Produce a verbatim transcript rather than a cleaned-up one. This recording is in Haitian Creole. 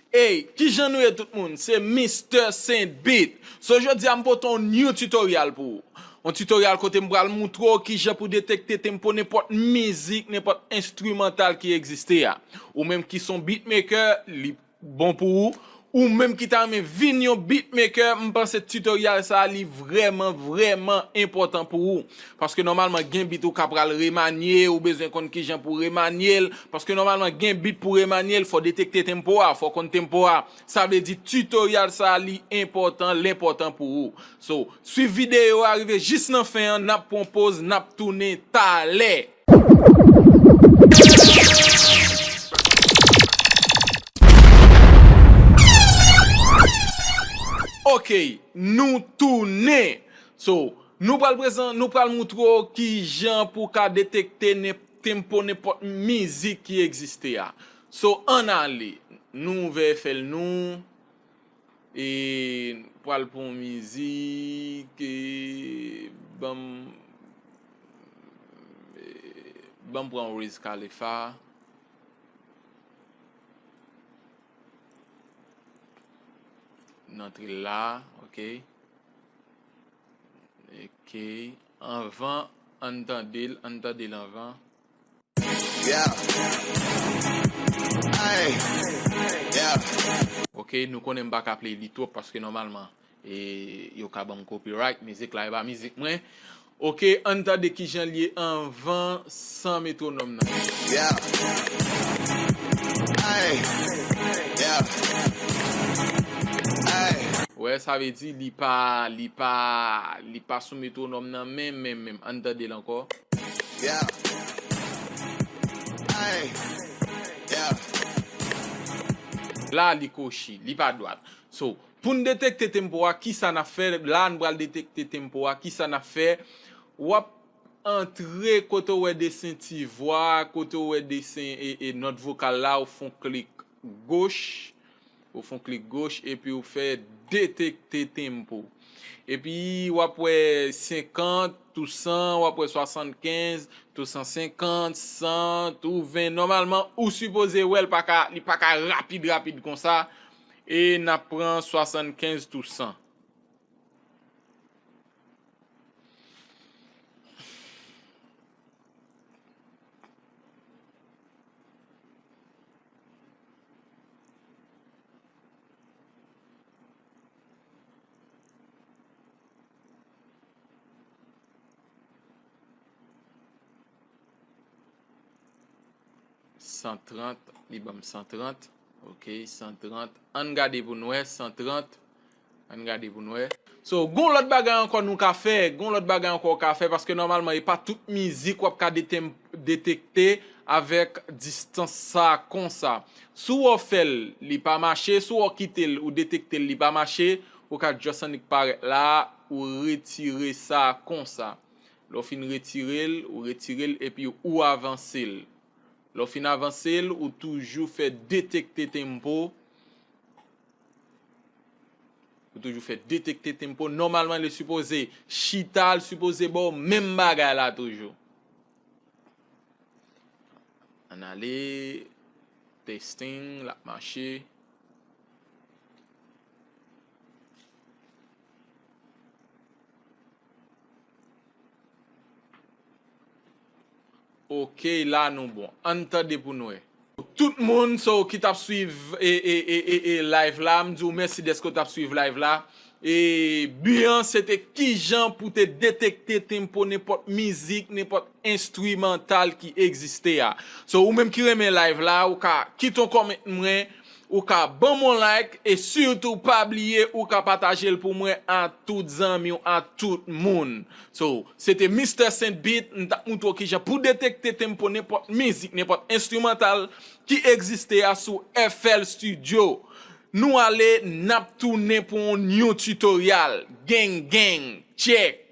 Hey, kijan nou ye tout moun? Se Mister Saint Beat. So, jodi a m pote yon new tutorial pou ou. Yon tutorial kote m pral moutre w kijan pou detekte tempo nenpòt mizik, nenpòt enstrimantal ki egziste a. Ou menm ki se yon beatmaker, li bon pou ou. Ou menm ki ta renmen vin yon beatmaker, m panse tutorial sa a li vrèman, vrèman enpòtan pou ou. Paske nòmalman gen beat ou ka pral remanye, ou bezwen konn kijan pou remanye l. Paske nòmalman gen beat pou remanye l, fò detekte tempo a, fò konn tempo a. Sa vle di tutorial sa a li enpòtan, l enpòtan pou ou. So, swiv videyo a rive jis nan fen an, n ap pran poz, n ap tounen talè. Ok, nou tounen. So, nou pral prezan, nou pral moutre w kijan pou w ka detekte nen-, tempo nenpòt mizik ki egziste a. So, ann ale. Nou ouvè F L nou. E pral pran yon mizik, e ban m, e ban m pran Wiz Khalifa. N antre la, ok. Ok. Anvan, ann tande l, ann tande l anvan. Yeah. Ay. Yeah. Ok, nou konnen m pa ka play li twòp paske nòmalman, e, yo ka ban m copyright, mizik la e pa mizik mwen. Ok, ann tande kijan l ye anvan san metwonòm nan. Yeah. Ay. Yeah. Ay. Wè, sa vle di li pa, li pa, li pa sou metwonòm nan menm, menm, menm. Ann tande l ankò. Yeah. Ay. Yeah. La, li kwochi, li pa dwat. So, pou n detekte tempo a, kisa n ap fè? La, n pral detekte tempo a, kisa n ap fè? W ap antre kote w wè desen ti vwa, kote w wè desen e, e nòt vokal la, ou fè yon klik goch. Ou fè yon klik goch epi ou fè detekte tempo. Epi w ap wè senkant, tou san, w ap wè swasannkenz, tou san senkant, san, tou ven. Nòmalman, ou sipoze wè l pa ka, li pa ka rapid, rapid konsa. E n ap pran swasannkenz, tou san. San trant, li ban m san trant. Ok, san trant. Ann gade pou n wè, san trant. Ann gade pou n wè. So, gon lòt bagay ankò nou ka fè, gon lòt bagay ankò w ka fè, paske nòmalman, e pa tout mizik w ap ka detem-, detekte avèk distans sa konsa. Si w wè w fè l, li pa mache, si w wè w kite l, ou detekte l, li pa mache, ou ka just annik parèt la, ou retire sa konsa. Lè w fin retire l, ou retire l, epi ou avanse l. Lè w fin avanse l, ou toujou fè detekte tempo. Ou toujou fè detekte tempo. Nòmalman, li sipoze chita, li sipoze ba w menm bagay la toujou. Ann ale, testing, l ap mache. Ok, la nou bon. Ann tande pou n wè. Tout moun so ki t ap swiv e, e, e, e, e live la, m di w mèsi dèske w t ap swiv live la. E bi an se te kijan pou te detekte tempo nenpòt mizik, nenpòt enstrimantal ki egziste a. So, ou menm ki renmen live la, ou ka kite yon comment mwen, ou ka ban m yon like, e sitou pa bliye ou ka pataje l pou mwen a tout zanmi w, a tout moun. So, se te Mister Saint Beat, m t ap moutre w kijan pou detekte tempo nenpòt mizik, nenpòt enstrimantal ki egziste a sou F L Studio. Nou ale, n ap tounen pou yon new tutorial. Gang, gang, check.